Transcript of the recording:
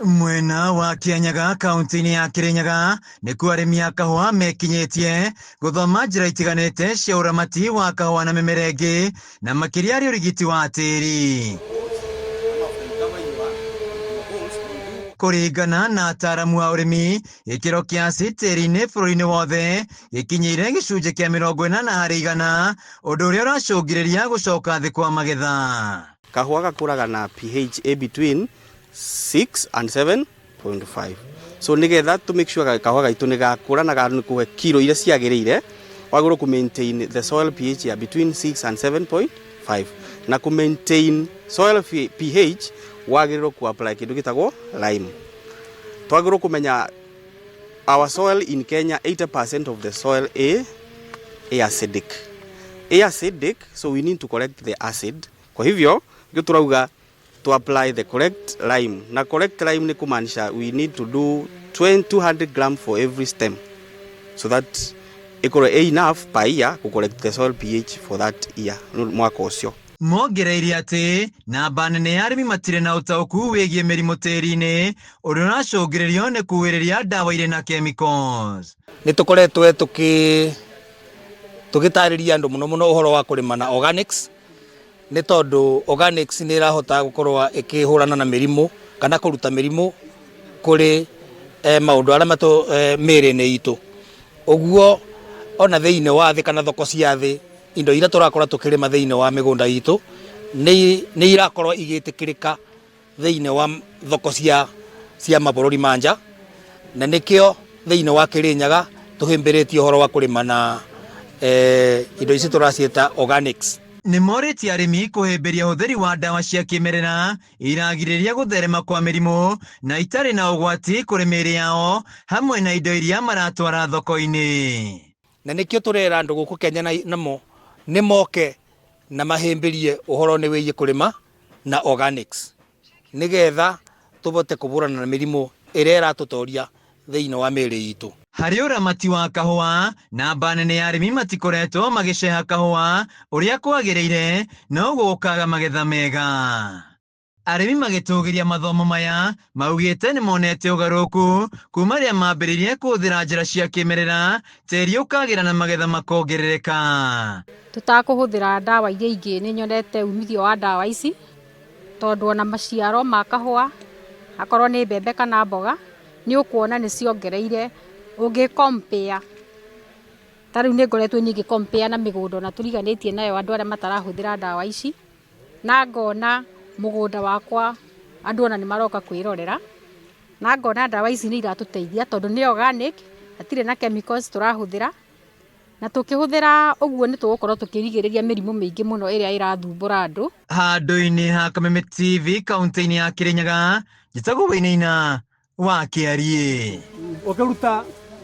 Mwena wa Kianyaga kaunti-inĩ ya Kirinyaga nĩkuo arĩmi a kahũa mekinyĩtie gũthoma njĩra itiganĩte cia ũramati wa kahũa na mĩmera ĩngĩ na makĩria arĩ ũrigiti wa tĩri. Kũringana na ataaramu a ũrĩmi, gĩkĩro kĩa acid tĩri-inĩ bũrũri-inĩ wothe gĩkinyĩire gĩcunjĩ kĩa 80%, ũndũ ũrĩa ũracũngĩrĩria gũcoka thĩ kwa magetha. Kahũa gakũraga na pH ĩ between 6 and 7.5, so nigetha to make sure kahũa gaitũ nĩ gakũra na gakũhe kiro iria ciagĩrĩire, wagĩrĩirwo kũ maintain the soil pH ya between 6 and 7.5. Na kũ maintain soil pH wagĩrĩirwo ku apply kĩndũ gĩtagwo lime. Twagĩrĩirwo kũmenya our soil in Kenya, 80% of the soil ĩ acidic, ĩ acidic, so we need to correct the acid. Kwa hivyo ndio turauga to apply the correct lime, na correct lime ni kumaanisha we need to do 200 gram for every stem so that ikorwo ĩ enough per year ku correct the soil pH for that year, mwaka ũcio. Mongereire atĩ namba nene ya arĩmi matirĩ na ũtaũku wĩgiĩ mĩrimũ tĩri-inĩ, ũndũ ũracũngĩrĩrio nĩ kuhĩrĩria ndawa irĩ na chemicals. Nĩ tũkoretwo tũgĩtarĩria andũ mũno mũno ũhoro wa kũrĩma na organics, nĩ tondũ organics nĩ ĩrahota gũkorwo ĩkĩhũrana na mĩrimũ kana kũruta mĩrimũ kũrĩ maũndũ arĩa matũ mĩĩrĩ-inĩ itũ. Ũguo ona thĩinĩ wa thĩ kana thoko cia thĩ, indo iria tũrakorwo tũkĩrĩma thĩinĩ wa mĩgũnda itũ nĩ irakorwo igĩtĩkĩrĩka thĩinĩ wa thoko cia mabũrũri ma nja, na nĩkĩo thĩinĩ wa Kĩrĩnyaga tũhĩmbĩrĩtie ũhoro wa kũrĩma na indo ici tũraciĩta organics. Nĩ morĩtie arĩmi kũhĩmbĩria ũhũthĩri wa ndawa cia kĩmerera iragirĩrĩria gũtherema kwa mĩrimũ na itarĩ na ũgwati kũrĩ mĩĩrĩ yao hamwe na indo iria maratwara thoko-inĩ. Na nĩkĩo tũrera andũ gũkũ Kenya namo nĩ moke na mahĩmbĩrie ũhoro-inĩ wĩgiĩ kũrĩma na organics, nĩgetha tũbote kũhũrana na mĩrimũ ĩrĩa ĩratũtoria thĩinĩ wa mĩĩrĩ itũ. Harĩ ũramati wa kahũa, namba nene ya arĩmi matikoretwo magĩceha kahũa ũrĩa kwagĩrĩire na ũguo gũkaga magetha mega. Arĩmi magĩtũgĩria mathomo maya maugĩte nĩ monete ũgarũrũku kuma rĩrĩa mambĩrĩirie kũhũthĩra njĩra cia kĩmerera, tĩri ũkagĩra na magetha makongerereka. Tũtakũhũthĩra ndawa iria ingĩ, nĩ nyonete umithio wa ndawa ici, tondũ ona maciaro ma kahũa, akorwo nĩ mbembe kana mboga, nĩ ũkuona nĩ ciongereire ũngĩ compare. Ta rĩu nĩ ngoretwo niĩ ngĩ compare na mĩgũnda ona tũriganĩtie nayo andũ arĩa matarahũthĩra ndawa ici, na ngona mũgũnda wakwa andũ ona nĩ maroka kwĩrorera, na ngona ndawa ici nĩ iratũteithia tondũ nĩ organic, hatirĩ na chemicals tũrahũthĩra, na tũkĩhũthĩra ũguo nĩ tũgũkorwo tũkĩrigĩrĩria mĩrimũ mĩingĩ mũno ĩrĩa ĩrathumbũra andũ. Handũ-inĩ ha Kameme TV kaunti-inĩ ya Kirinyaga, njĩtagwo Wainaina wa Kĩariĩ. Ũkĩruta.